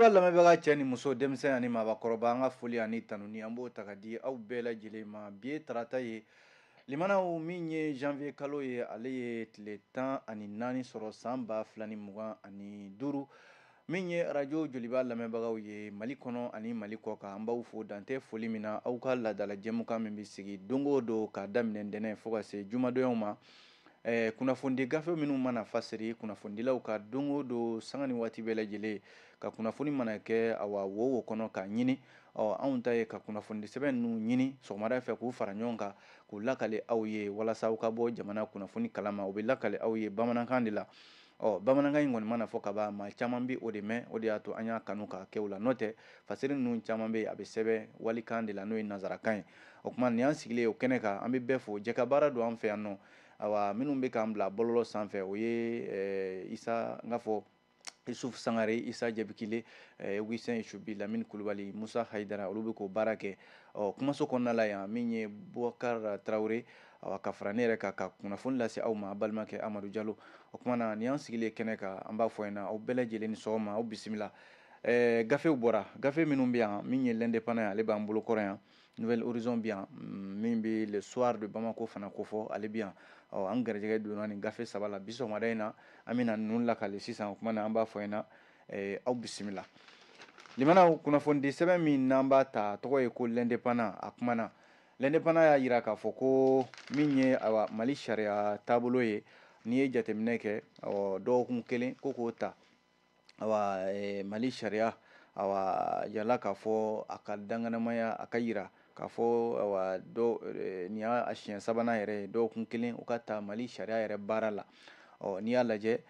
Lamɛnbaga cɛ ni muso, denmisɛn ani maakɔrɔba, an ka foli ani tanuni, an b'o ta ka di aw bɛɛ lajɛlen ma. Bi ye tarata ye, limanaw, min ye janvier kalo ye, ale ye tile 14 sɔrɔ san 2025. Min ye Arajo Joliba lamɛnbagaw ye Mali kɔnɔ ani Mali kɔ kan, an b'aw fo dantɛ foli min na. Aw ka laadala jɛmukan min bɛ sigi don o don ka daminɛ ntɛnɛn fo ka se jumadonyaw ma, kunnafonidi gafe minnu mana fasiri, kunnafonidilaw ka don o don, sanga ni waati bɛɛ lajɛlen ka kunnafoni mana kɛ, awa, wo wo kɔnɔ k'a ɲini, ɔ anw ta ye ka kunnafonidi sɛbɛn ninnu ɲini sɔgɔmada fɛ k'u fara ɲɔgɔn kan k'u lakale aw ye, walasa aw ka bɔ jamana kunnafoni kalama. O bɛ lakale aw ye bamanankan de la. Ɔ bamanankan in kɔni mana fɔ ka ban, maa caman bɛ o de mɛn. O de y'a to an y'a kanu k'a kɛ o la. N'o tɛ, fasiri ninnu caman bɛ yen, a bɛ sɛbɛn walikan de la, n'o ye nanzarakan ye. O tuma, nin y'an sigilen o kɛnɛ kan, an bɛ bɛɛ fo. Jɛ ka baara don an fɛ yan nɔ. Awa, minnu bɛ k'an bila bɔlɔlɔ sanfɛ, o ye Isa, n k'a fɔ Isuf Sangare, Isa Jabikile, Wisɛn Isubi, Lamini Kulubali, Musa Hayidara, olu bɛ k'o baara kɛ. Ɔ kumaso kɔnɔna la yan, min ye Bubakar Tarawele, awa, ka fara ne yɛrɛ kan ka kunnafoni lase aw ma, balimakɛ Amadu Jalo. O tuma na, nin y'an sigilen kɛnɛ kan, an b'a fɔ ɲɛna, aw bɛɛ lajɛlen ni sɔgɔma, aw bisimila. Gafew bɔra, gafe minnu bɛ yan, min ye L'Indépendant ye, ale b'an bolo kɔrɔ yan. Nouvel Horizon bɛ yan, min bɛ Le Soir de Bamako fana kofɔ, ale bɛ yan. Ɔ an garijɛgɛ donna nin gafe saba la bi sɔgɔmada in na, an bɛna ninnu lakale sisan. O tuma na, an b'a fɔ ɲɛna, aw bisimila. Limanaw, kunnafonidi sɛbɛn min n'an b'a ta, tɔgɔ ye ko L'Indépendant. A kumana, L'Indépendant y'a jira k'a fɔ ko min ye, awa, Mali sariya taabolo ye, n'i ye jateminɛ kɛ, dɔgɔkun kelen ko k'o ta, awa, Mali sariya, awa, yala k'a fɔ a ka danganamaya, a ka yira k'a fɔ, awa, dɔ nin y'a siɲɛ sabanan yɛrɛ ye, dɔgɔkun kelen o ka ta Mali sariya yɛrɛ baara la. Ɔ n'i y'a lajɛ,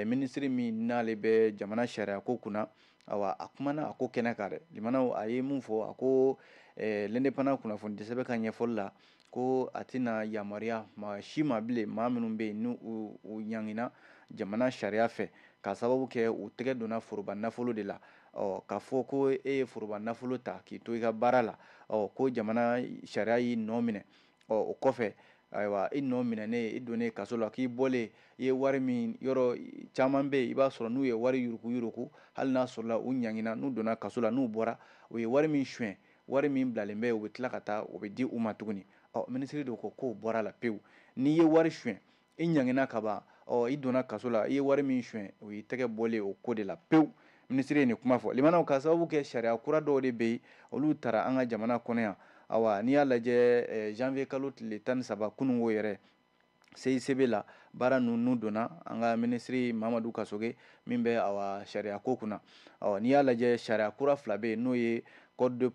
minisiri min n'ale bɛ jamana sariya ko kunna, awa, a kumana a ko kɛnɛ kan dɛ. Limanaw, a ye mun fɔ? A ko, L'Indépendant kunnafoni sɛbɛn ka ɲɛfɔli la, ko a tɛna yamaruya maa si ma bilen, maa minnu bɛ yen n'u u ɲangina jamana sariya fɛ k'a sababu kɛ u tɛgɛ donna foroba nafolo de la. Ɔ k'a fɔ ko e ye foroba nafolo ta k'i to i ka baara la, ɔ ko jamana sariya y'i nɔ minɛ, ɔ o kɔfɛ, ayiwa, i nɔ minɛnen, i donnen kaso la, k'i bɔlen, i ye wari min yɔrɔ caman bɛ yen, i b'a sɔrɔ n'u ye wari yuruku yuruku, hali n'a sɔrɔla u ɲangina, n'u donna kaso la, n'u bɔra, u ye wari min suɲɛ, wari min bilalen bɛ, u bɛ tila ka taa o bɛ di u ma tuguni. Ɔ minisiri de ko k'o bɔra la pewu. N'i ye wari suɲɛ, i ɲangina ka ban, ɔ i donna kaso la, i ye wari min suɲɛ, o y'i tɛgɛ bɔlen o ko de la pewu. Minisiri ye nin kuma fɔ, limanaw, ka sababu kɛ sariya kura dɔw de bɛ yen, olu taara an ka jamana kɔnɔ yan. Awa, n'i y'a lajɛ, janvier kalo tile 13, kununko yɛrɛ, CICB la, baara ninnu donna an ka minisiri Mamadu Kasoge min bɛ, awa, sariya ko kunna. Ɔ n'i y'a lajɛ, sariya kura fila bɛ yen, n'o ye code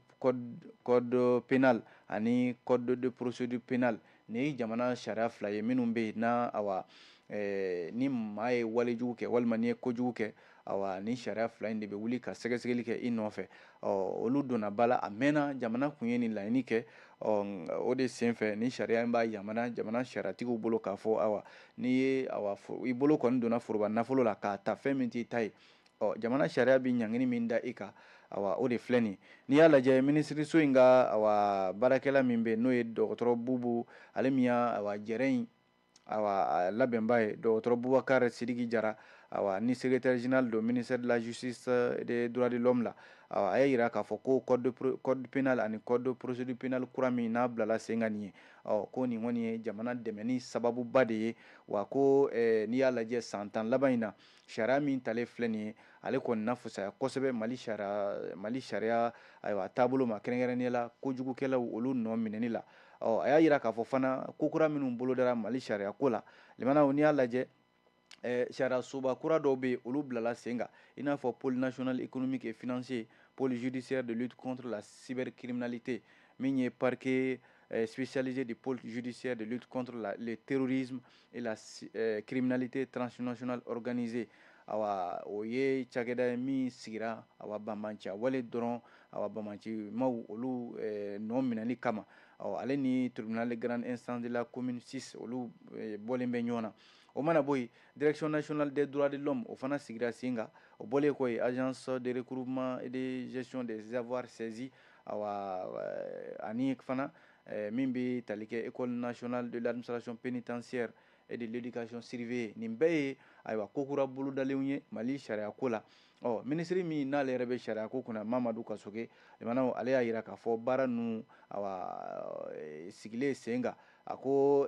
pénal ani code de procédure pénale. Nin ye jamana sariya fila ye minnu bɛ yen n'a, awa, ni maa ye walejugu kɛ walima n'i ye kojugu kɛ, awa, ni sariya fila in de bɛ wuli ka sɛgɛsɛgɛli kɛ i nɔfɛ. Ɔ olu donna ba la, a mɛnna, jamana kun ye nin laɲini kɛ. Ɔ o de senfɛ, ni sariya in b'a yamaruya jamana sariyatigiw bolo k'a fɔ, awa, n'i ye, awa, i bolo kɔni donna foroba nafolo la k'a ta, fɛn min t'i ta ye, ɔ jamana sariya bɛ ɲangini min da i kan, awa, o de filɛ nin ye. N'i y'a lajɛ, minisiriso in ka, awa, baarakɛla min bɛ yen, n'o ye dɔgɔtɔrɔ Bubu, ale min y'a, awa, jɛrɛ in, awa, labɛnba ye, dɔgɔtɔrɔ Bubakar Sidiki Jara, awa, ni secrétaire général do ministère de la Justice et des Droits de l'Homme la, awa, a y'a yira k'a fɔ ko code pénal ani code de procédure pénale kura min n'a bilala sen kan nin ye, ɔ ko nin kɔni ye jamana dɛmɛni sababuba de ye. Wa ko n'i y'a lajɛ, san 10 laban in na, sariya min talen filɛ nin ye, ale kɔni na fisaya kosɛbɛ Mali sariya, ayiwa, taabolo ma, kɛrɛnkɛrɛnnenya la kojugukɛlaw, olu nɔ minɛni la. Ɔ a y'a yira k'a fɔ fana, ko kura minnu bolodara Mali sariya ko la, limanaw, n'i y'a lajɛ, sariya soba kura dɔw bɛ yen, olu bilala sen kan, i n'a fɔ Pôle national économique et financier, pôle judiciaire de lutte contre la cybercriminalité, min ye parquet spécialisé du pôle judiciaire de lutte contre le terrorisme et la criminalité transnationale organisée. Awa, o ye cakɛda ye min sigira, awa, banbanciya wale dɔrɔn, awa, banbancimaw, olu nɔ minɛli kama. Ɔ ale ni tribunal de grande instance de la commune 6, olu bɔlen bɛ ɲɔgɔn na. O mana bɔ yen, Direction nationale des droits de l'homme, o fana sigira sen kan. O bɔlen kɔ yen, Agence de recouvrement et de gestion des avoirs saisis, awa, ani fana min bɛ tali kɛ École nationale de l'administration pénitentiaire. et de l'éducation surveillée. Nin bɛɛ ye ayiwa ko kura bolodalenw ye Mali sariya ko la. Ɔ, minisiri min n'ale yɛrɛ bɛ sariya ko kunna, Mamadu Kasoge, limanaw, ale y'a yira k'a fɔ baara ninnu, awa, sigilen sen kan. A ko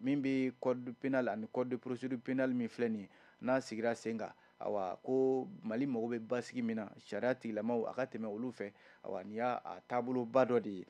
min bɛ code pénal ani code de procédure pénale min filɛ nin ye, n'a sigira sen kan, awa, ko Mali mago bɛ basigi min na, sariya tigilamaw a ka tɛmɛ olu fɛ. Awa, nin y'a taaboloba dɔ de ye.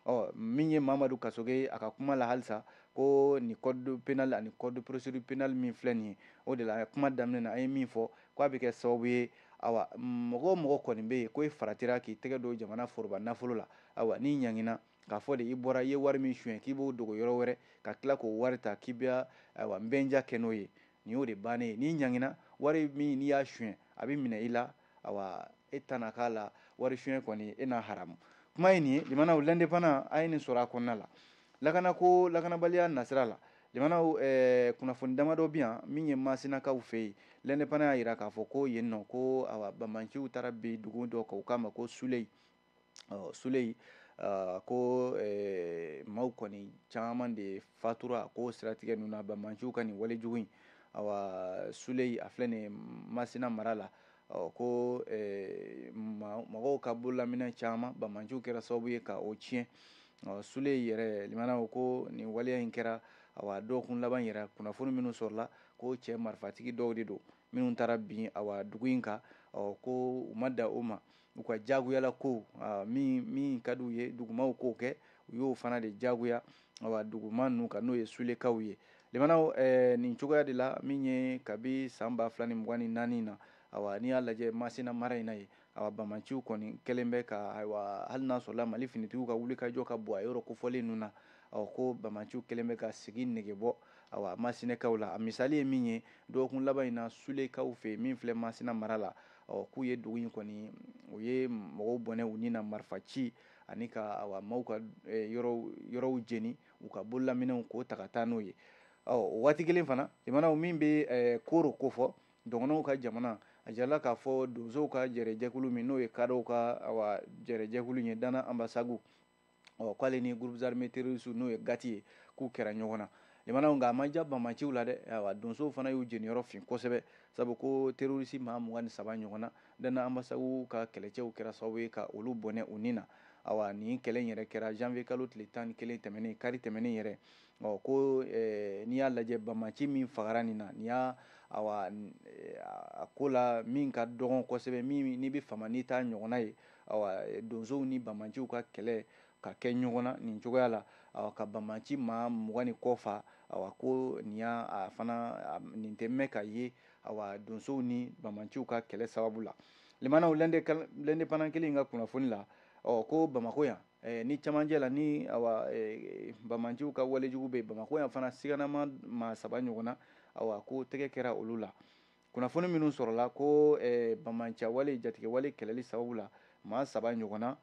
Ɔ, min ye Mamadu Kasoge a ka kuma la halisa, ko nin code pénal ani code de procédure pénale min filɛ nin ye, o de la kuma daminɛ na an ye min fɔ, k'a bɛ kɛ sababu ye, awa, mɔgɔ o mɔgɔ kɔni bɛ yen ko e faratira k'i tɛgɛ don jamana foroba nafolo la, awa, n'i ɲangina k'a fɔ de i bɔra i ye wari min suɲɛ k'i b'o dogo yɔrɔ wɛrɛ ka tila k'o wari ta k'i bɛ, ayiwa, nbɛnja kɛ n'o ye, nin y'o de bannen ye. N'i ɲangina, wari min n'i y'a suɲɛ, a bɛ minɛ i la, awa, e tana k'a la wari suɲɛ kɔni e n'a haramu. Kuma ye nin ye. Limanaw, L'Indépendant, a ye nin sɔrɔ a kɔnɔna la, lakanako lakanabaliya nasira la. Limanaw, kunnafoni damadɔ bɛ yan min ye Masinakaw fɛ yen. L'Indépendant y'a yira k'a fɔ ko yen nɔ ko, awa, bamanciw taara bin dugu dɔ kan, u k'a ma ko Suleyi. Ɔ, Suleyi, ko maaw kɔni caman de fatura ko siratigɛ ninnu na, bamanciw ka nin walejugu in. Awa, Suleyi a filɛ nin ye Masina mara la. Ɔ, ko mɔgɔw ka bololaminɛ caman, bamanciw kɛra sababu ye ka o tiɲɛ. Ɔ, Suleyi yɛrɛ, limanaw, ko nin waleya in kɛra, awa, dɔgɔkun laban yɛrɛ. Kunnafoni minnu sɔrɔla ko cɛ marifatigi dɔw de don minnu taara bin, awa, dugu in kan. Ɔ, ko u ma da o ma, u ka jagoyala ko min ka d'u ye dugumaw k'o kɛ, u y'o fana de jagoya, awa, duguma ninnu kan, n'o ye Sulekaw ye. Limanaw, nin cogoya de la min ye kabi san 2024 na, awa, n'i y'a lajɛ Masina mara in na ye, awa, bamanciw kɔni kɛlen bɛ ka, ayiwa, hali n'a sɔrɔla Mali finitigiw ka wulikajɔ ka bon a yɔrɔ kofɔlen ninnu na, ɔ, ko bamanciw kɛlen bɛ ka sigi nege bɔ, awa, Masinɛkaw la. A misali ye min ye dɔgɔkun laban in na Sulekaw fɛ yen min filɛ Masina mara la, ɔ, k'u ye dugu in kɔni, u ye mɔgɔw bɔnɛ u ni na marifa ci ani ka, awa, maaw ka yɔrɔw jeni, u ka bololaminɛnw k'o ta ka taa n'o ye. Ɔ, o waati kelen fana, jamanaw min bɛ Koro kofɔ, dɔgɔnɔw ka jamana, a jirala k'a fɔ donsow ka jɛrɛjɛkulu min n'o ye kadɔw ka, awa, jɛrɛjɛkulu ye, Dana Ambasagu, ɔ, k'ale ni groupe armé terroriste n'o ye GATI ye, k'u kɛra ɲɔgɔn na. Limanaw, nka a ma diya bamaciw la dɛ. Ayiwa, donsow fana y'u jeniyɔrɔ fin kosɛbɛ, sabu ko terroriste maa 23 ɲɔgɔn na, Dana Ambasagu ka kɛlɛcɛw kɛra sababu ye ka olu bɔnɛ u ni na. Awa, nin kɛlɛ in yɛrɛ kɛra janvier kalo tile 11 tɛmɛnen, kari tɛmɛnen yɛrɛ. Ɔ, ko n'i y'a lajɛ bamaci min fagara nin na, nin y'a, awa, a ko la min ka dɔgɔn kosɛbɛ, min n'i bɛ fama n'i t'a ɲɔgɔnna ye, awa, donsow ni bamaciw ka kɛlɛ ka kɛ ɲɔgɔn na nin cogoya la, awa, ka bamaci maa 20 ni kɔ fa. Awa, ko nin y'a a fana nin tɛ mɛn ka ye, awa, donsow ni bamaciw ka kɛlɛ sababu la. Limanaw, L'Indépendant kelen ka kunnafoni la, ɔ, ko Bamakɔ yan, ni camancɛ la ni, awa, bamaciw ka walejugu bɛ Bamakɔ yan fana, siganama maa saba ɲɔgɔn na, awa, ko tɛgɛ kɛra olu la. Kunnafoni minnu sɔrɔla ko bamaciya wale, jatigɛ wale kɛlɛli sababu la, maa saba ɲɔgɔn na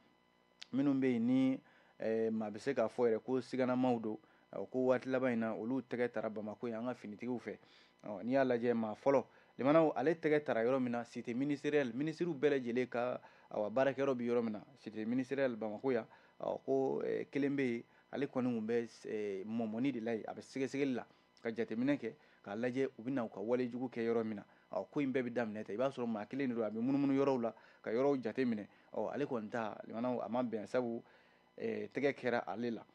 minnu bɛ yen ni maa bɛ se k'a fɔ yɛrɛ ko siganamaw don, ko waati laban in na olu tɛgɛ tara Bamakɔ yan an ka finitigiw fɛ. N'i y'a lajɛ, maa fɔlɔ, limanaw, ale tɛgɛ tara yɔrɔ min na, cité ministérielle, minisiriw bɛɛ lajɛlen ka, awa, baarakɛyɔrɔ bɛ yɔrɔ min na, cité ministérielle Bamakɔ yan. Ko kelen bɛ yen, ale kɔni tun bɛ mɔmɔni de la yen, a bɛ sɛgɛsɛgɛli la ka jateminɛ kɛ k'a lajɛ u bɛ na u ka walejugu kɛ yɔrɔ min na. Ɔ, ko in bɛɛ bɛ daminɛ ten, i b'a sɔrɔ maa kelen de don, a bɛ munumunu yɔrɔw la ka yɔrɔw jateminɛ. Ɔ, ale kɔni ta, limanaw, a ma bɛn, sabu tɛgɛ kɛra ale la.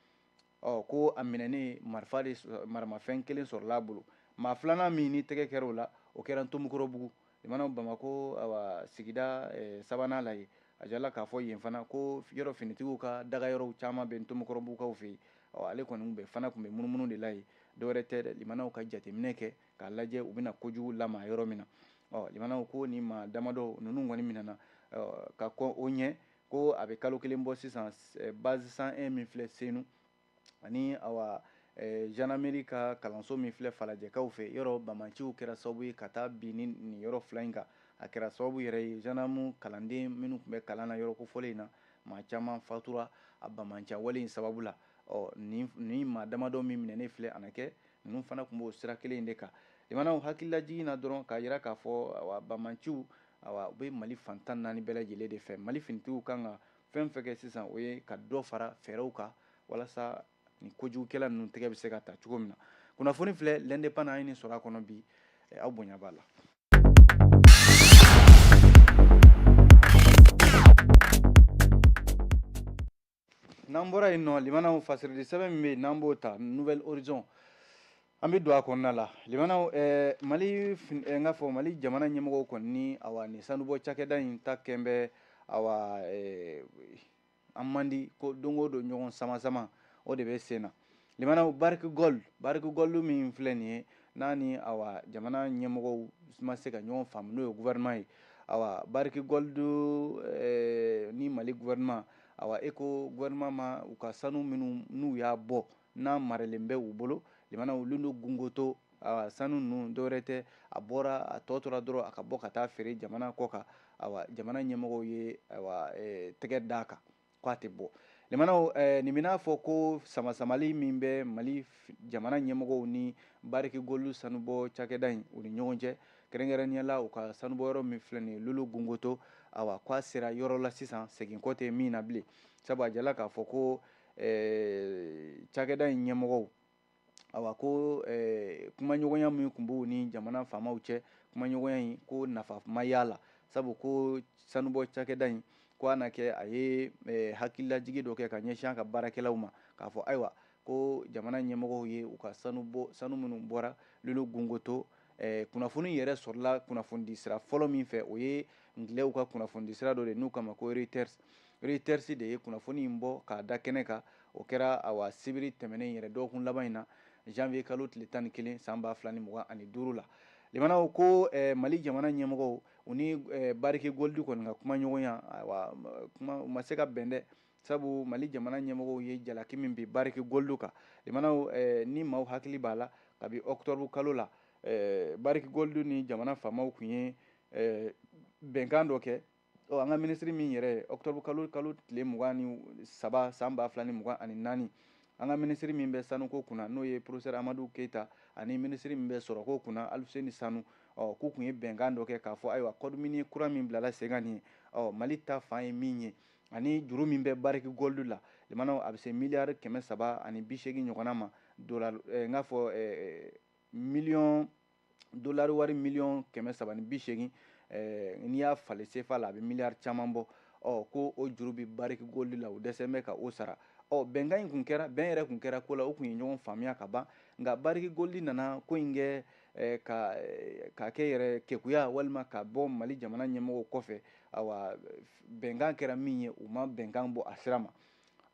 Ɔ, ko a minɛnen, marifa de maramafɛn kelen sɔrɔla a bolo. Maa filanan min ni tɛgɛ kɛra o la, o kɛra Ntomikɔrɔbugu, limanaw, Bamakɔ, awa, sigida sabanan la yen. A jirala k'a fɔ yen fana ko yɔrɔ finitigiw ka dagayɔrɔw caman bɛ Ntomikɔrɔbugukaw fɛ yen. Ɔ, ale kɔni bɛ fana tun bɛ munumunu de la yen, dɔwɛrɛ tɛ dɛ, limanaw, ka jateminɛ kɛ k'a lajɛ u bɛna kojugu lama yɔrɔ min na. Ɔ, limanaw, ko nin maa damadɔ ninnu kɔni minɛna ka kɔn o ɲɛ, ko a bɛ kalo kelen bɔ sisan, base 101 min filɛ Senu ani, awa, gendarmerie ka kalanso min filɛ Falajɛkaw fɛ yɔrɔ, bamaciw kɛra sababu ye ka taa bin ni nin yɔrɔ fila in kan. A kɛra sababu yɛrɛ ye gendarme kalanden minnu tun bɛ kalan na yɔrɔ kofɔlen in na, maa caman fatura a bamaciya wale in sababu la. Ɔ, nin maa damadɔ min minɛnen filɛ, a na kɛ ninnu fana tun b'o sira kelen in de kan. Limanaw, hakililajigin na dɔrɔn k'a yira k'a fɔ, awa, bamaciw, awa, u bɛ Mali fan 14 bɛɛ lajɛlen de fɛ. Mali finitigiw kan ka fɛn fɛn kɛ sisan, o ye ka dɔ fara fɛɛrɛw kan walasa nin kojugukɛla ninnu tɛgɛ bɛ se ka ta cogo min na. Kunnafoni filɛ L'Indépendant, an ye nin sɔrɔ a kɔnɔ bi, aw bonya b'a la. N'an bɔra yen nɔ, limanaw, fasirili sɛbɛn min bɛ yen n'an b'o ta Nouvel Horizon, an bɛ don a kɔnɔna la. Limanaw, Mali, n k'a fɔ Mali jamana ɲɛmɔgɔw kɔni ni awa nin sanubɔ cakɛda in ta kɛn bɛ awa an man di ko don o don ɲɔgɔn sama sama, o de bɛ sen na. Limanaw, Barrick Gold, Barrick Gold min filɛ nin ye, n'a ni awa jamana ɲɛmɔgɔw ma se ka ɲɔgɔn faamu, n'o ye gouvernement ye. Awa Barrick Gold ni Mali gouvernement, awa e ko gouvernement ma u ka sanu minnu n'u y'a bɔ n'a maralen bɛ u bolo, limanaw, Loulo Gounkoto, awa sanu ninnu dɔwɛrɛ tɛ, a bɔra a tɔ tora dɔrɔn a ka bɔ ka taa feere jamana kɔ kan. Awa jamana ɲɛmɔgɔw ye awa tɛgɛ d'a kan k'a tɛ bɔ. Limanaw, nin bɛn'a fɔ ko samasamali min bɛ Mali jamana ɲɛmɔgɔw ni Barrick Gold sanubɔ cakɛda in u ni ɲɔgɔn cɛ, kɛrɛnkɛrɛnnenya la u ka sanubɔyɔrɔ min filɛ nin ye Loulo Gounkoto, awa k'a sera yɔrɔ la sisan segin kɔ tɛ min na bilen, sabu a jala k'a fɔ ko cakɛda in ɲɛmɔgɔw, awa ko kumaɲɔgɔnya min tun b'u ni jamana faamaw cɛ, kumaɲɔgɔnya in ko nafa ma y'a la, sabu ko sanubɔ cakɛda in ko a na kɛ a ye hakililajigi dɔ kɛ ka ɲɛsin a ka baarakɛlaw ma k'a fɔ ayiwa ko jamana ɲɛmɔgɔw ye u ka sanu bɔ, sanu minnu bɔra Loulo Gounkoto. Kunnafoni yɛrɛ sɔrɔla kunnafonidi sira fɔlɔ min fɛ, o ye ngilɛw ka kunnafonidi sira dɔ de n'u kama ko Reuters. Reuters de ye kunnafoni in bɔ k'a da kɛnɛ kan. O kɛra awa sibiri tɛmɛnen yɛrɛ, dɔgɔkun laban in na, janvier kalo tile 11 san 2025 la. Limanaw, ko Mali jamana ɲɛmɔgɔw u ni Barrick Gold kɔni ka kumaɲɔgɔnya, awa kuma u ma se ka bɛn dɛ, sabu Mali jamana ɲɛmɔgɔw ye jalaki min bin Barrick Gold kan. Limanaw, ni maaw hakili b'a la, kabi octobre kalo la, Barrick Gold ni jamana faamaw tun ye bɛnkan dɔ kɛ. Ɔ an ka minisiri min yɛrɛ, octobre kalo tile 23 san 2024, an ka minisiri min bɛ sanuko kunna, n'o ye professeur Amadu Keyita, ani minisiri min bɛ sɔrɔko kunna, Alifuseni Sanu, ɔ k'u tun ye bɛnkan dɔ kɛ k'a fɔ ayiwa code minier kura min bilala sen kan nin ye, ɔ Mali ta fan ye min ye ani juru min bɛ Barrick Gold la, limanaw, a bɛ se miliyari 380 ɲɔgɔnna ma, dollar, n k'a fɔ miliyɔn dolari wari miliyɔn 380, n'i y'a falen sefa la, a bɛ miliyari caman bɔ. Ɔ ko o juru bɛ Barrick Gold la, u dɛsɛ bɛ ka o sara. Ɔ bɛnkan in kun kɛra, bɛn yɛrɛ kun kɛra ko la, u kun ye ɲɔgɔn faamuya ka ban, nka Barrick Gold nana ko in kɛ ka kɛ yɛrɛ kekuya walima ka bɔ Mali jamana ɲɛmɔgɔw kɔfɛ. Awa bɛnkan kɛra min ye, u ma bɛnkan bɔ a sira ma.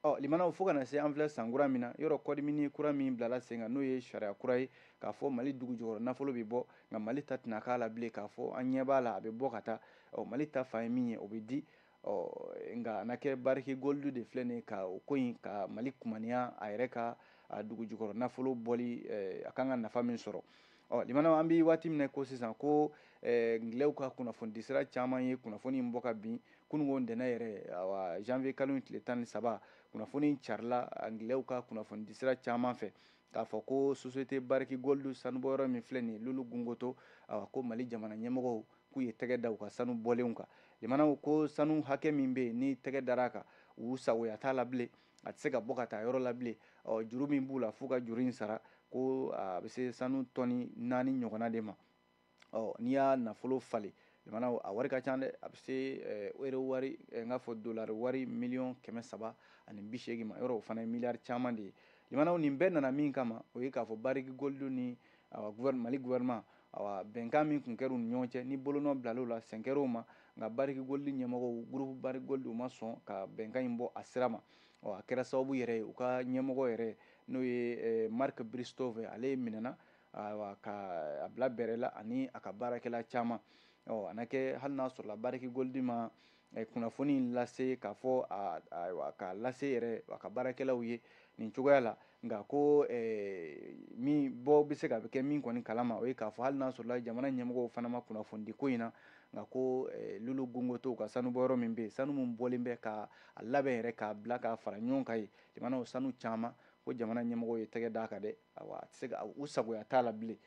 Ɔ limanaw, fo ka na se an filɛ sankura min na, yɔrɔ code minier kura min bilala sen kan, n'o ye sariya kura ye k'a fɔ Mali dugu jukɔrɔ nafolo bɛ bɔ, nka Mali ta tɛna k'a la bilen, k'a fɔ an ɲɛ b'a la a bɛ bɔ ka taa. Ɔ Mali ta fan ye min ye, o bɛ di. Ɔ nka a na kɛ Barrick Gold de filɛ nin ye ka o ko in ka Mali kumaniya a yɛrɛ ka a dugu jukɔrɔ nafolo bɔli, a kan ka nafa min sɔrɔ. Ɔ limanaw, an bɛ waati min na ko sisan ko ngilɛw ka kunnafonidisira caman ye kunnafoni in bɔ ka bin kununko ntɛnɛn yɛrɛ, awa janvier kalo in tile 13, kunnafoni in carila ngilɛw ka kunnafonidisira caman fɛ k'a fɔ ko société Barrick Gold sanubɔyɔrɔ min filɛ nin ye Loulo Gounkoto, awa ko Mali jamana ɲɛmɔgɔw k'u ye tɛgɛ da u ka sanu bɔlenw kan. Limanaw, ko sanu hakɛ min bɛ yen ni tɛgɛ dara a kan, u sagoya t'a la bilen, a tɛ se ka bɔ ka taa yɔrɔ la bilen. Ɔ juru min b'u la, f'u ka juru in sara, ko a bɛ se sanu tɔni 4 ɲɔgɔnna de ma. Ɔ n'i y'a nafolo falen, limanaw, a wari ka ca dɛ, a bɛ se euro wari, n k'a fɔ dolari wari miliyɔn 380 ma, yɔrɔ o fana ye miliyari caman de ye. Limanaw, nin bɛɛ nana min kama, o ye k'a fɔ Barrick Gold ni awa Mali gouvernement, awa bɛnkan min kun kɛra u ni ɲɔgɔn cɛ, ni bolonɔ bilal'o la, sen kɛra o ma, nka Barrick Gold ɲɛmɔgɔw, groupe Barrick Gold, u ma sɔn ka bɛnkan in bɔ a sira ma. Ɔ a kɛra sababu yɛrɛ ye u ka ɲɛmɔgɔ yɛrɛ, n'o ye Mark Bristow, ale minɛna, ayiwa ka a bila bɛrɛ la ani a ka baarakɛla caman. Ɔ a na kɛ hali n'a sɔrɔla Barrick Gold ma kunnafoni lase k'a fɔ ayiwa k'a lase yɛrɛ a ka baarakɛlaw ye nin cogoya la, nka ko min bɔ bɛ se ka kɛ min kɔni kalama, o ye k'a fɔ hali n'a sɔrɔla jamana ɲɛmɔgɔw fana ma kunnafoni di ko in na, nka ko Loulo Gounkoto ka sanubɔyɔrɔ min bɛ yen, sanu min bɔlen bɛ k'a labɛn yɛrɛ k'a bila k'a fara ɲɔgɔn kan yen, jamana sanu caman, ko jamana ɲɛmɔgɔw ye tɛgɛ d'a kan dɛ, awa a tɛ se ka u sagoya t'a la bilen.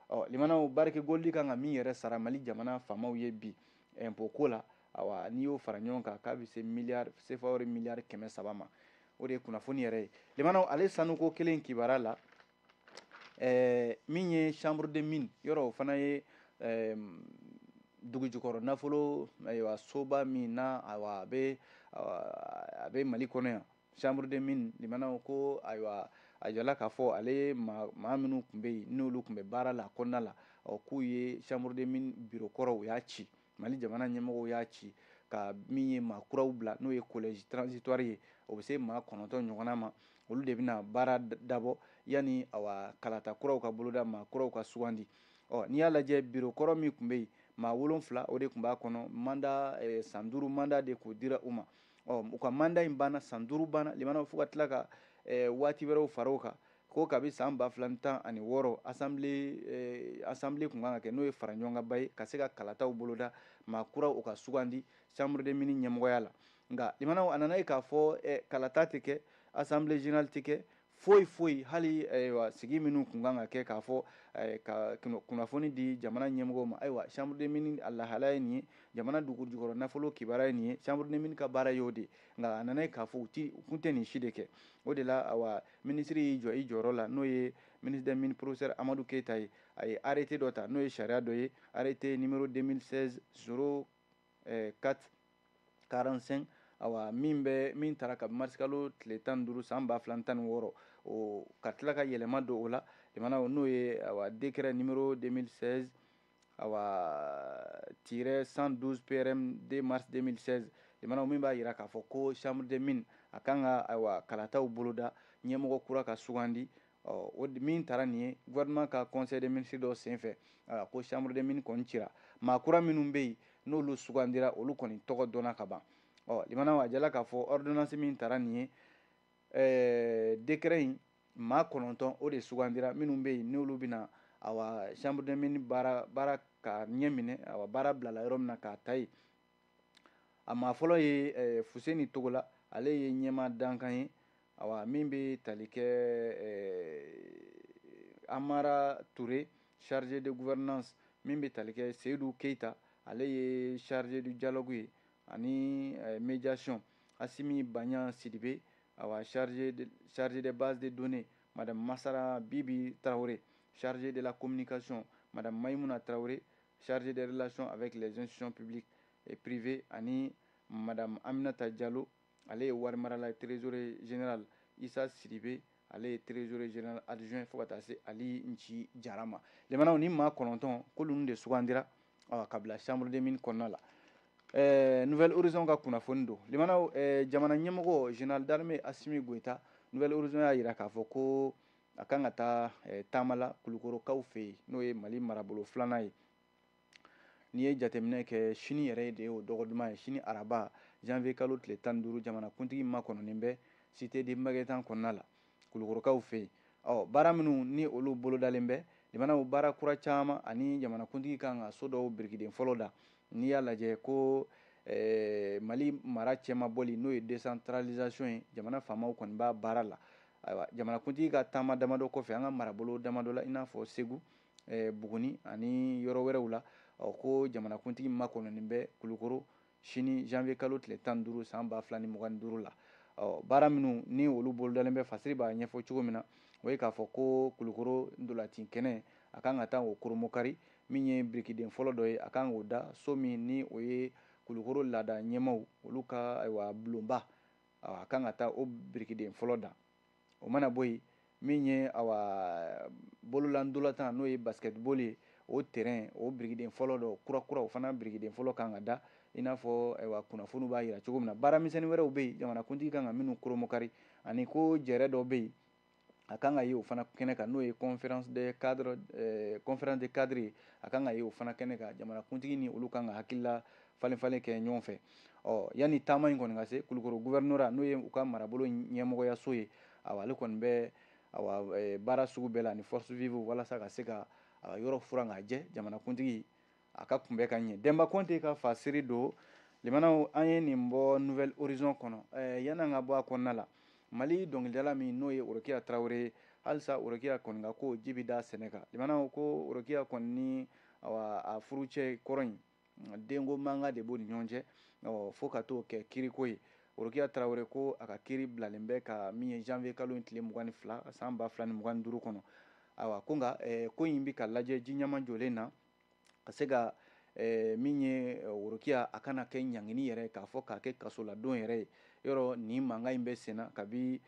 Ɔ limanaw, Barrick Gold kan ka min yɛrɛ sara Mali jamana faamaw ye bi impôt ko la, awa n'i y'o fara ɲɔgɔn kan, k'a bɛ se miliyari sefa wari miliyari 300 ma. O de ye kunnafoni yɛrɛ ye. Limanaw, ale sanuko kelen kibaruya la, Min ye chambre de mine yɔrɔ, o fana ye dugujukɔrɔ nafolo, ayiwa, soba min na, ayiwa, a bɛ Mali kɔnɔ yan, chambre de mine. Limanaw, ko ayiwa, a jala k'a fɔ ale maa minnu tun bɛ yen, n'olu tun bɛ baara la a kɔnɔna la, ɔ, k'u ye chambre de mine bureau kɔrɔ, u y'a ci. Mali jamana ɲɛmɔgɔw y'a ci ka min ye maa kuraw bila, n'o ye collège transitoire ye, o bɛ se maa 9 ɲɔgɔnna ma. Olu de bɛna baara dabɔ yanni, awa, kalata kuraw ka boloda, maa kuraw ka sugandi. Ɔ, n'i y'a lajɛ, bureau kɔrɔ min tun bɛ yen, maa 7 o de tun b'a kɔnɔ. Mandat san 5 mandat de k'o dira u ma. Ɔ, u ka mandat in banna, san 5 banna. Limanaw, fo ka tila ka waati wɛrɛw fara o kan, ko kabi san 2016, assemblée tun kan ka kɛ, n'o ye fara ɲɔgɔnkanba ye, ka se ka kalataw boloda, maa kuraw o ka sugandi chambre de mine ɲɛmɔgɔya la. Nka limanaw, a nana ye k'a fɔ kalata tɛ kɛ, assemblée générale tɛ kɛ, foyi foyi. Hali ayiwa, sigi minnu tun kan ka kɛ k'a fɔ ka kunnafoni di jamana ɲɛmɔgɔw ma, ayiwa, chambre de mine a lahalaya ye nin ye, jamana dugu jukɔrɔ nafolo kibaruya ye nin ye, chambre de mine ka baara y'o de. Nka a nana ye k'a fɔ u ti u kun tɛ nin si de kɛ. O de la, awa, minisiri y'i jɔ i jɔyɔrɔ la, n'o ye ministre des Mines, professeur Amadu Keyita ye. A ye arrêté dɔ ta, n'o ye sariya dɔ ye, arrêté numéro 2016 04 45, awa, min bɛ min taara ka marisikalo tile 15 san 2016, o ka tila ka yɛlɛma don o la. Jamana, n'o ye, awa, décret numéro 2016, awa, tiret 112 PRM 2 mars 2016. Jamana, min b'a jira k'a fɔ ko chambre des mines a kan ka, ayiwa, kalataw boloda, ɲɛmɔgɔ kura ka sugandi. Ɔ, o min taara nin ye gouvernement ka conseil des ministres dɔ senfɛ, ayiwa, ko chambre des mines kɔni cira. Maa kura minnu bɛ yen, n'olu sugandira, olu kɔni tɔgɔ dɔnna ka ban. Ɔ, limanaw, a jala k'a fɔ ordonnance min taara nin ye, décret in, maa 9 o de sugandira, minnu bɛ yen, n'olu bɛna, awa, chambre des mines baara ka ɲɛ minɛ, awa, baara bilala yɔrɔ min na k'a ta yen. A maa fɔlɔ ye Fuseni Togola, ale ye ɲɛmaa dankan ye. Awa, min bɛ tali kɛ Amara Touré, chargé de gouvernance, min bɛ tali kɛ Seydou Keita, ale ye chargé du dialogue ye ani médiation, Asimi Banyan Sidibe, awa, chargé des bases de données, madame Masara Bibi Traoré, chargé de la communication, madame Maïmouna Traoré, chargé des relations avec les institutions publiques et privées, ani madame Aminata Diallo, ale ye warimarala ye, trésorier général, Issa Sidibe, ale ye trésorier général adjoint, fo ka taa se Ali Nci Jara ma. Limanaw, ni maa 9, k'olu de sugandira, awa, ka bila chambre des mines kɔnɔna la. Nouvelle Horizon ka kunnafoni don. Limanaw, jamana ɲɛmɔgɔ général d'armée Assimi Goïta, Nouvelle Horizon y'a jira k'a fɔ ko a kan ka taa taama la Kulukorokaw fɛ yen, n'o ye Mali marabolo filanan ye. N'i ye jateminɛ kɛ, sini yɛrɛ de ye o dɔgɔ duman ye, sini araba, janvier kalo tile 15, jamanakuntigi makɔnɔnen bɛ cité de Meguetan kɔnɔna la, Kulukorokaw fɛ yen. Ɔ, baara minnu ni olu bolodalen bɛ, limanaw, baara kura caman, ani jamanakuntigi kan ka so dɔw birikiden fɔlɔ da. N'i y'a lajɛ ko Mali mara cɛma bɔli, n'o ye décentralisation ye, jamana faamaw kɔni b'a baara la. Ayiwa, jamanakuntigi ka taama damadɔ kɔfɛ an ka marabolo damadɔ la, i n'a fɔ Segu, Buguni ani yɔrɔ wɛrɛw la, ɔ, ko jamanakuntigi makɔnɔnen bɛ Kulukoro sini, janvier kalo tile 15 san 2025 la. Ɔ, baara minnu ni olu bolodalen bɛ, Fasiri b'a ɲɛfɔ cogo min na, o ye k'a fɔ ko Kulukoro ndolati kɛnɛ, a kan ka taa o koromokari, min ye birikiden fɔlɔ dɔ ye, a kan k'o da so min ni o ye Kulukoro laada ɲɛmaw olu ka, ayiwa, bulonba, a kan ka taa o birikiden fɔlɔ da. O mana bɔ yen, min ye, awa, bolola n'o ye basketball ye, o terrain, o birikiden fɔlɔ dɔ kura kura, o fana birikiden fɔlɔ kan ka da, i n'a fɔ, ayiwa, kunnafoniw b'a jira cogo min na. Baaramisɛnnin wɛrɛw bɛ yen, jamanakuntigi kan ka minnu koromokari, ani ko jɛrɛ dɔ bɛ yen, a kan ka ye o fana kɛnɛ kan, n'o ye conférence des cadres ye, a kan ka ye o fana kɛnɛ kan. Jamanakuntigi ni olu kan ka hakilila falen falen kɛ ɲɔgɔn fɛ. Ɔ, yanni taama in kɔni ka se Kulukoro gouvernorat, n'o ye u ka marabolo ɲɛmɔgɔyaso ye, awa, ale kɔni bɛ, awa, baara sugu bɛɛ la ni force vive, walasa ka se ka yɔrɔ furan k'a jɛ, jamanakuntigi a ka kunbɛ ka ɲɛ. Denba Kɔnte ka fasiri don. Limanaw, an ye nin bɔ Nouvelle Horizon kɔnɔ. Yanni an ka bɔ a kɔnɔna la, Mali dɔnkilidala min n'o ye Orokiya Tarawele ye, halisa Orokiya kɔni ka ko ji bɛ da sɛnɛ kan. Limanaw, ko Orokiya kɔni ni, awa, a furucɛ kɔrɔ in, denko mankan de b'u ni ɲɔgɔn cɛ, ɔ, fo ka t'o kɛ kiriko ye. Orokiya Tarawele ko a ka kiri bilalen bɛ ka min ye janvier kalo in tile 22 san 2025 kɔnɔ. Ayiwa, ko nka ko in bɛ ka lajɛ ji ɲɛma jɔlen na ka se ka min ye Worokiya a kana kɛ ɲangini yɛrɛ k'a fɔ k'a kɛ kasoladon yɛrɛ ye. Yɔrɔ nin mankan in bɛ senna kabi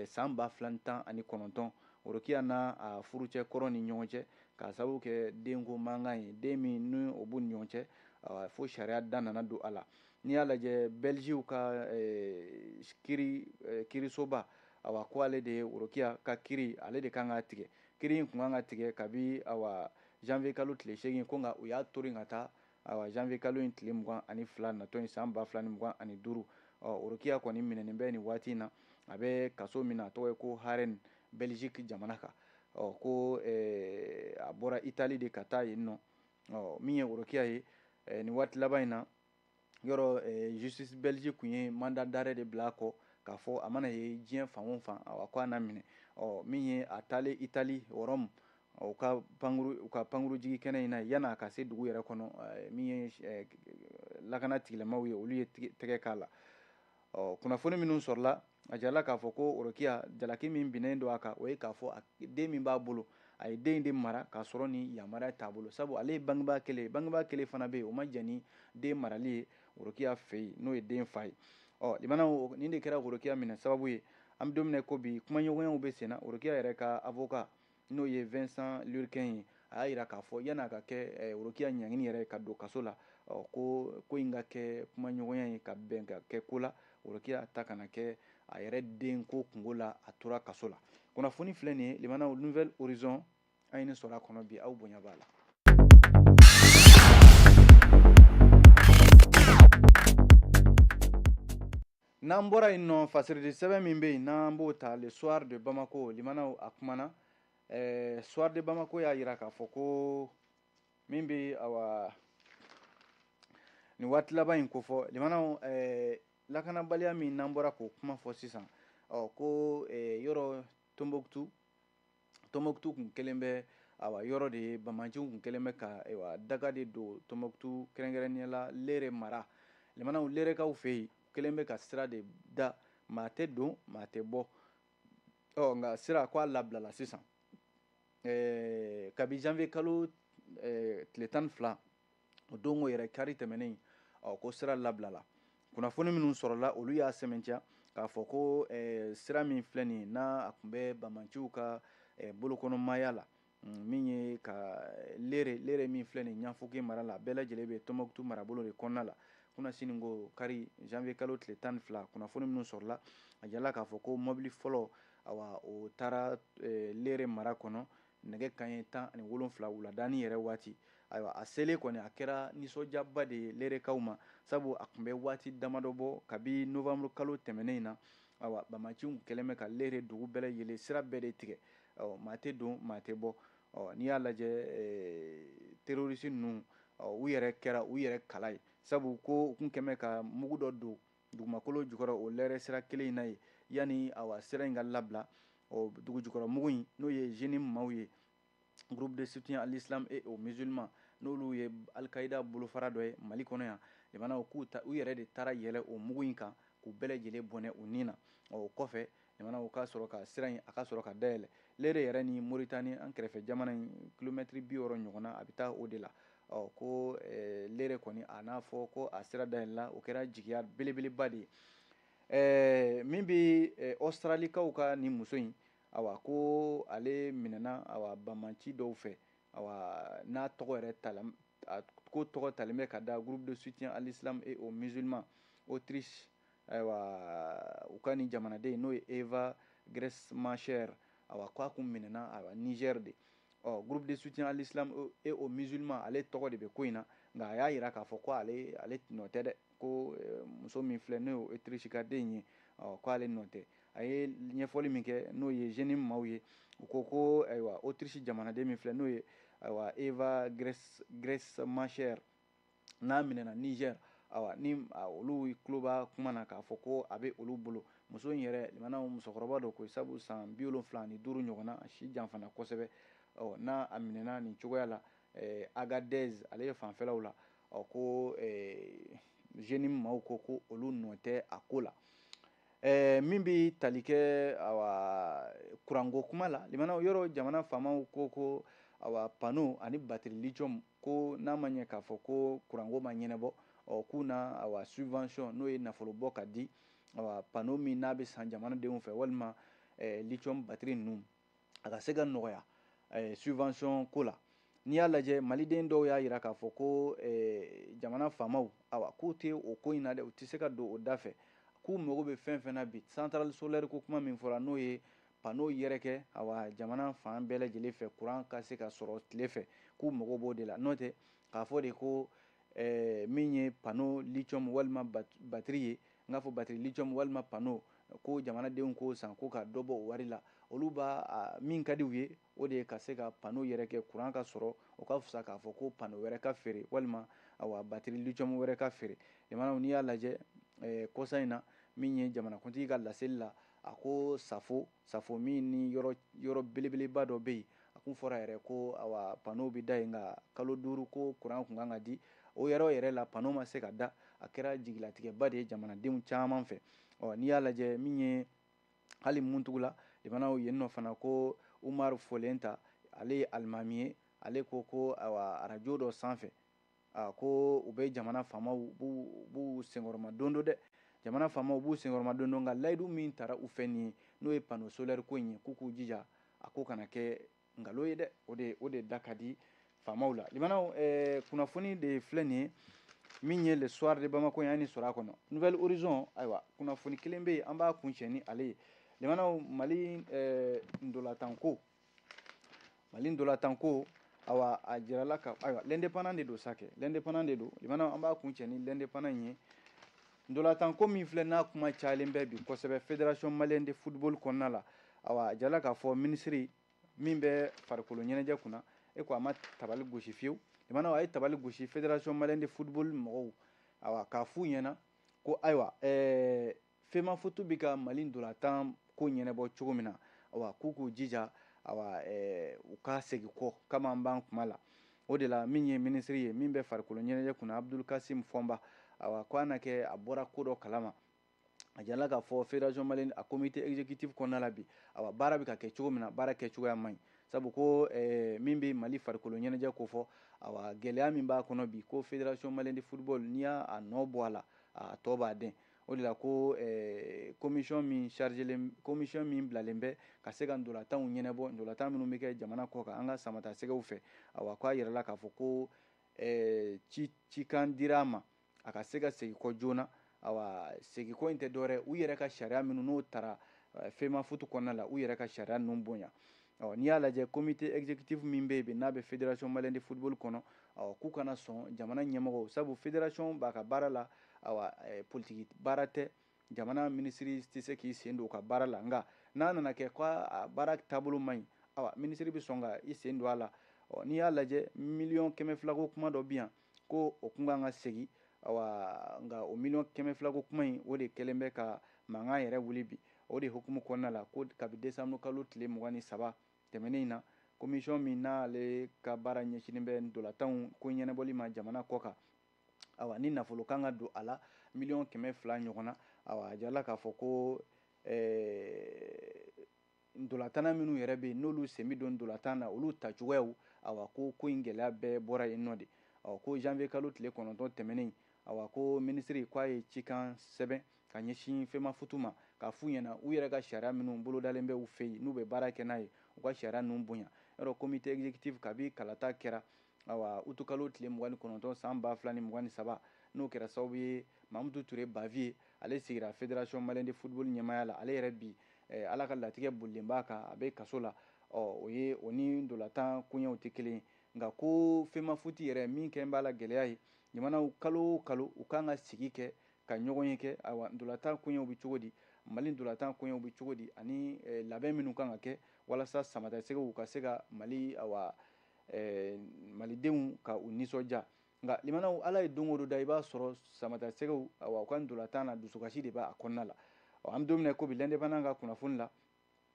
san 2019 Worokiya n'a a furucɛ kɔrɔ ni ɲɔgɔn cɛ, k'a sababu kɛ denko mankan ye, den min ni o b'u ni ɲɔgɔn cɛ, fo sariya da nana don a la. N'i y'a lajɛ Bɛlisiw ka kiirisoba, awa ko ale de ye Worokiya ka kiiri, ale de kan ka tigɛ. Kiiri in kun kan ka tigɛ kabi awa janvier kalo tile 8, ko nka u y'a tori ka taa awa janvier kalo in tile 22 natɔ in san 2025. Ɔ Worokiya kɔni minɛnen bɛ nin waati in na, a bɛ kaso min na, a tɔgɔ ye ko Haren, Belgique jamana kan. Ɔ ko a bɔra Italie de ka taa yen nɔ. Ɔ min ye Worokiya ye nin waati laban in na, yɔrɔ justice Belgique kun ye mandat d'arrêt de bila a kɔ k'a fɔ a mana ye diɲɛ fan o fan, awa ko a na minɛ. Ɔ min ye a taalen Italie Rome, u ka pankuru jigi kɛnɛ in na, yan'a ka se dugu yɛrɛ kɔnɔ, min ye lakana tigilamaw ye, olu ye tɛgɛ k'a la. Ɔ kunnafoni minnu sɔrɔla, a jirala k'a fɔ ko Worokiya jalaki min binnen don a kan, o ye k'a fɔ den min b'a bolo, a ye den de mara k'a sɔrɔ ni yamaruya t'a bolo, sabu ale ye bangebaa kelen ye. Bangebaa kelen fana bɛ yen, o ma jɛn ni den marali ye Worokiya fɛ yen, n'o ye den fa ye. Ɔ limanaw, nin de kɛra Worokiya minɛ sababu ye. An bɛ don min na ko bi, kumaɲɔgɔnyaw bɛ sen na. Worokiya yɛrɛ ka avocat, n'o ye Vincent Lurquin ye, a y'a jira k'a fɔ yan'a ka kɛ Worokiya ɲangini yɛrɛ ka don kaso la, ɔ ko ko in ka kɛ kumaɲɔgɔnya ye ka bɛn ka kɛ ko la, Worokiya ta kana kɛ a yɛrɛ den ko kungo la, a tora kaso la. Kunnafoni filɛ nin ye, limanaw, Nouvel Horizon an ye nin sɔrɔ a kɔnɔ bi, aw bonya b'a la. N'an bɔra yen nɔ, fasiridi sɛbɛn min bɛ yen n'an b'o ta, Le Soir de Bamako, limanaw, a kumana. Soir de Bamako y'a jira k'a fɔ ko min bɛ awa nin waati laban in kofɔ, limanaw, lakanabaliya min n'an bɔra k'o kuma fɔ sisan, ɔ ko yɔrɔ Tombouctou kun kelen bɛ awa yɔrɔ de ye, bamanciw kun kelen bɛ ka ayiwa daga de don Tombouctou, kɛrɛnkɛrɛnnenya la Lere mara. Limanaw, Lerekaw fɛ yen, kelen bɛ ka sira de da, maa tɛ don, maa tɛ bɔ. Ɔ nka sira ko a labilala sisan kabi janvier kalo tile 12, o don ko yɛrɛ kari tɛmɛnen. Ɔ ko sira labilala. Kunnafoni minnu sɔrɔla, olu y'a sɛmɛntiya k'a fɔ ko sira min filɛ nin ye, n'a a tun bɛ bamanciw ka bolokɔnɔmaaya la, min ye ka Lere min filɛ nin Ɲafoke mara la, a bɛɛ lajɛlen bɛ Tombouctou marabolo de kɔnɔna la. Kunasini ko kari janvier kalo tile 12, kunnafoni minnu sɔrɔla, a jirala k'a fɔ ko mɔbili fɔlɔ, awa o taara Lere mara kɔnɔ nɛgɛ kanɲɛ 17 wuladani yɛrɛ waati. Ayiwa, a selen kɔni, a kɛra nisɔndiyaba de ye Lerekaw ma, sabu a tun bɛ waati damadɔ bɔ kabi novembre kalo tɛmɛnen in na, awa bamaciw kɛlen bɛ ka Lere dugu bɛɛ lajɛlen sira bɛɛ de tigɛ, ɔ maa tɛ don, maa tɛ bɔ. Ɔ n'i y'a lajɛ, terroriste ninnu, u yɛrɛ kɛra u yɛrɛ kala ye, sabu ko u kun kɛmɛ ka mugu dɔ don dugumakolo jukɔrɔ o Lɛrɛ sira kelen in na ye, yanni awa sira in ka labila. Ɔ dugu jukɔrɔ mugu in, n'o ye JNIM maaw ye, groupe de soutien à l'islam et aux musulmans, n'olu ye Al-Qaïda bolofara dɔ ye Mali kɔnɔ yan, limanaw, k'u ta u yɛrɛ de taara yɛlɛ o mugu in kan k'u bɛɛ lajɛlen bɔnɛ u ni na. Ɔ o kɔfɛ, limanaw, ka sɔrɔ ka sira in a ka sɔrɔ ka dayɛlɛ. Lere yɛrɛ ni Moritani, an kɛrɛfɛ jamana in, kilomɛtiri 60 ɲɔgɔnna a bɛ taa o de la. Ɔ ko Lere kɔni, a n'a fɔ ko a sira dayɛlɛla, o kɛra jigiya belebeleba de ye. Min bɛ Australikaw ka nin muso in, awa ko ale minɛna awa banbanci dɔw fɛ, awa n'a tɔgɔ yɛrɛ tala, ko tɔgɔ talen bɛ ka da groupe de soutien à l'islam et aux musulmans Autriche, ayiwa u ka nin jamanaden, n'o ye Eva Gressmacher, awa ko a kun minɛna awa Niger de. Ɔ groupe de soutien à l'islam et aux musulmans, ale tɔgɔ de bɛ ko in na, nka a y'a yira k'a fɔ ko ale nɔ tɛ dɛ, ko muso min filɛ, n'o ye Autriche ka den ye, ɔ ko ale nɔ tɛ. A ye ɲɛfɔli min kɛ, n'o ye JNIM maaw ye, u ko ko ayiwa Autriche jamanaden min filɛ, n'o ye ayiwa Eva Gressmacher, n'a minɛna Niger, awa ni olu tulo b'a kuma na k'a fɔ ko a bɛ olu bolo. Muso in yɛrɛ, limanaw, musokɔrɔba dɔ koyi, sabu san 75 ɲɔgɔnna, a si janfana kosɛbɛ. Ɔ n'a a minɛna nin cogoya la Agadez ale ye fanfɛlaw la, ɔ ko JNIM maaw ko ko olu nɔ tɛ a ko la. Min bɛ tali kɛ awa kuranko kuma la, limanaw, yɔrɔ jamana faamaw ko awa panneau ani batterie lithium, ko n'a ma ɲɛ k'a fɔ ko kuranko ma ɲɛnabɔ, ɔ k'u na awa subvention, n'o ye nafolo bɔ ka di awa panneau min n'a bɛ san jamanadenw fɛ, walima lithium batterie ninnu, a ka se ka nɔgɔya subvention ko la. N'i y'a lajɛ, maliden dɔw y'a yira k'a fɔ ko jamana faamaw, awa k'u tɛ o ko in na dɛ, u tɛ se ka don o da fɛ, k'u mago bɛ fɛn fɛn na bi, centrale solaire ko kuma min fɔra, n'o ye panneau yɛrɛkɛ awa jamana fan bɛɛ lajɛlen fɛ, courant ka se ka sɔrɔ tile fɛ, k'u mago b'o de la. N'o tɛ k'a fɔ de ko min ye panneau lithium walima batterie ye, n k'a fɔ batterie lithium walima panneau, ko jamanadenw k'o san, ko ka dɔ bɔ o wari la, olu b'a min ka di u ye, o de ye ka se ka panneau yɛrɛ kɛ, courant ka sɔrɔ. O ka fisa k'a fɔ ko panneau wɛrɛ ka feere walima awa batterie lithium wɛrɛ ka feere. Jamanaw, n'i y'a lajɛ, kɔsa in na, min ye jamanakuntigi ka laseli la, a ko Safo, Safo min ni yɔrɔ yɔrɔ belebeleba dɔ bɛ yen, a kun fɔra yɛrɛ ko awa panneau bɛ da yen, nka kalo 5 ko courant kun kan ka di o yɔrɔ yɛrɛ la, panneau ma se ka da. A kɛra jigilatigɛba de ye jamanadenw caman fɛ. Ɔ n'i y'a lajɛ, min ye hali Muntugula, jamanaw yen nɔ fana, ko Umaru Folenta, ale ye alimami ye, ale ko awa arajo dɔ sanfɛ, a ko u bɛ jamana faamaw b'u senkɔrɔma don dɔ dɛ, jamana faamaw b'u senkɔrɔma don dɔ, nka layidu min tara u fɛ nin ye, n'o ye panneau solaire ko in ye, k'u k'u jija a ko kana kɛ nkalon ye dɛ. O de da ka di faamaw la. Limanaw, kunnafoni de filɛ nin ye, min ye Le Soir de Bamako ye, an ni sɔrɔ a kɔnɔ Nouvel Horizon. Ayiwa, kunnafoni kelen bɛ yen, an b'a kuncɛ ni ale ye. Limanaw, Mali ndolatanko, Mali ndolatanko, awa a jirala ka, ayiwa, L'Indépendant de don sa kɛ, L'Indépendant de don. Limanaw, an b'a kuncɛ ni L'Indépendant ye. Ndolatanko min filɛ, n'a kuma cayalen bɛ bi kosɛbɛ Fédération malienne de football kɔnɔna la, awa a jirala k'a fɔ minisiri min bɛ farikolo ɲɛnajɛ kunna, e ko a ma tabali gosi fiyewu. Limanaw, a ye tabali gosi Fédération malienne de football mɔgɔw, awa k'a f'u ɲɛna ko ayiwa, FEMAFOOT bɛ ka Mali ndolatan ko ɲɛnabɔ cogo min na, awa k'u k'u jija, awa u ka segin kɔ kama an b'an kuma la. O de la, min ye minisiri ye min bɛ farikolo ɲɛnajɛ kunna, Abdul Kasim Fɔnba, awa ko a na kɛ a bɔra ko dɔ kalama. A jirala k'a fɔ Fédération malienne a comité exécutif kɔnɔna la bi, awa baara bɛ ka kɛ cogo min na, baara kɛcogoya man ɲi, sabu ko min bɛ Mali farikolo ɲɛnajɛ ko fɔ, awa gɛlɛya min b'a kɔnɔ bi, ko Fédération malienne de football, n'i y'a nɔ bɔ a la, a tɔ b'a dɛn. O de la ko commission min chargelen, commission min bilalen bɛ ka se ka ndolatanw ɲɛnabɔ, ndolatan minnu bɛ kɛ jamana kɔ kan, an ka samata sɛgɛw fɛ, awa k'a yirala k'a fɔ ko ci cikan dira a ma, a ka se ka segin kɔ joona. Awa segin kɔ in tɛ dɔwɛrɛ, u yɛrɛ ka sariya minnu n'o taara FEMAFOOT kɔnɔna la, u yɛrɛ ka sariya ninnu bonya. Ɔ n'i y'a lajɛ, comité exécutif min bɛ yen n'a bɛ Fédération malienne de football kɔnɔ, ɔ k'u kana sɔn jamana ɲɛmɔgɔw, sabu fédération b'a ka baara la, awa politiki baara tɛ, jamana minisiri tɛ se k'i sen don u ka baara la. Nka n'a nana kɛ ko a baara taabolo man ɲi, awa minisiri bɛ sɔn ka i sen don a la. Ɔ n'i y'a lajɛ, miliyɔn 200 ko kuma dɔ bɛ yan ko o kun kan ka segin, awa nka o miliyɔn 200 ko kuma in, o de kɛlen bɛ ka mankan yɛrɛ wuli bi. O de hukumu kɔnɔna la, ko kabi décembre kalo tile 23 tɛmɛnen in na, commission min n'ale ka baara ɲɛsinnen bɛ ndolatanw ko ɲɛnabɔli ma jamana kɔ kan, awa ni nafolo kan ka don a la miliyɔn 200 ɲɔgɔn na, awa a jirala k'a fɔ ko ndolatana minnu yɛrɛ bɛ yen, n'olu sen bɛ don ndolatan na, olu tacogoyaw, awa ko ko in gɛlɛya bɛɛ bɔra yen nɔ de. Ɔ ko janvier kalo tile 9 tɛmɛnen, awa ko minisiri k'a ye cikan sɛbɛn ka ɲɛsin FEMAFOOT ma, k'a f'u ɲɛna u yɛrɛ ka sariya minnu bolodalen bɛ u fɛ yen, n'u bɛ baara kɛ n'a ye, u ka sariya ninnu bonya. Yɔrɔ comité exécutif, kabi kalata kɛra, awa utukalo tile 29 san 2023, n'o kɛra sababu ye Mamutu Ture Baviye, ale sigira Fédération malienne de football ɲɛmaaya la, ale yɛrɛ bi Ala ka latigɛ bolilen b'a kan, a bɛ kaso la. Ɔ o ye o ni ndolatan koɲɛw tɛ kelen ye. Nka ko FEMAFOOT yɛrɛ min kɛ b'a la gɛlɛya ye, jamanaw kalo o kalo u kan ka sigi kɛ ka ɲɔgɔn ye kɛ, ayiwa ndolatan koɲɛw bɛ cogo di, Mali ndolatan koɲɛw bɛ cogo di, ani labɛn minnu kan ka kɛ walasa samatasɛgɛw ka se ka Mali, awa malidenw ka u nisɔndiya. Nka limanaw, Ala ye don o don da, i b'a sɔrɔ samatasɛgɛw, awa u ka ndolatan na, dusukasi de b'a kɔnɔna la. Ɔ an bɛ don min na ko bi, L'Indépendant ka kunnafoni la,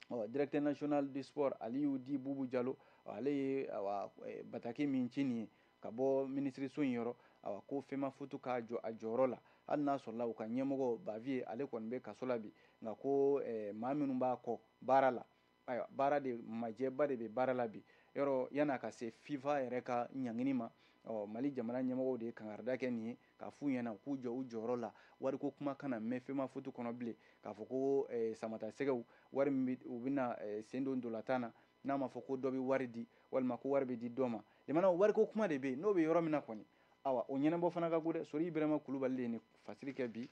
ɔ directeur national du sport Aliyu Di Bubu Jalo, ale ye awa bataki min ci nin ye ka bɔ minisiriso in yɔrɔ, awa ko FEMAFOOT k'a jɔ a jɔyɔrɔ la, hali n'a sɔrɔla u ka ɲɛmɔgɔ Baviye, ale kɔni bɛ kaso la bi. Nka ko maa minnu b'a kɔ baara la, ayiwa, baara de majɛba de bɛ baara la bi yɔrɔ yan'a ka se FIFA yɛrɛ ka ɲangini ma. Ɔ, Mali jamana ɲɛmɔgɔw de ye kangarida kɛ nin ye k'a f'u ɲɛna u k'u jɔ u jɔyɔrɔ la, wariko kuma kana mɛn FEMAFOOT kɔnɔ bilen, k'a fɔ ko samata sɛgɛw wari min u bɛna sen don ntolantan na, n'a ma fɔ ko dɔ bɛ wari di walima ko wari bɛ di dɔ ma. Limanaw, wariko kuma de bɛ yen, n'o bɛ yɔrɔ min na kɔni, awa, o ɲɛnabɔ fana ka go dɛ. Sori Ibrahima Kulubali de ye nin fasiri kɛ bi.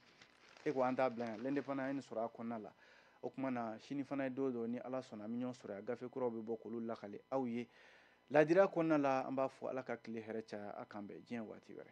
E ko an t'a bila yan, L'Indépendant ye nin sɔrɔ a kɔnɔna la. O tuma na, sini fana ye don dɔ, ni Ala sɔnna, an bɛ ɲɔgɔn sɔrɔ yan, gafe kuraw bɛ bɔ k'olu lakale aw ye ladira kɔnɔna la. An b'a fɔ Ala ka tile hɛrɛ caya, a k'an bɛn diɲɛ waati wɛrɛ.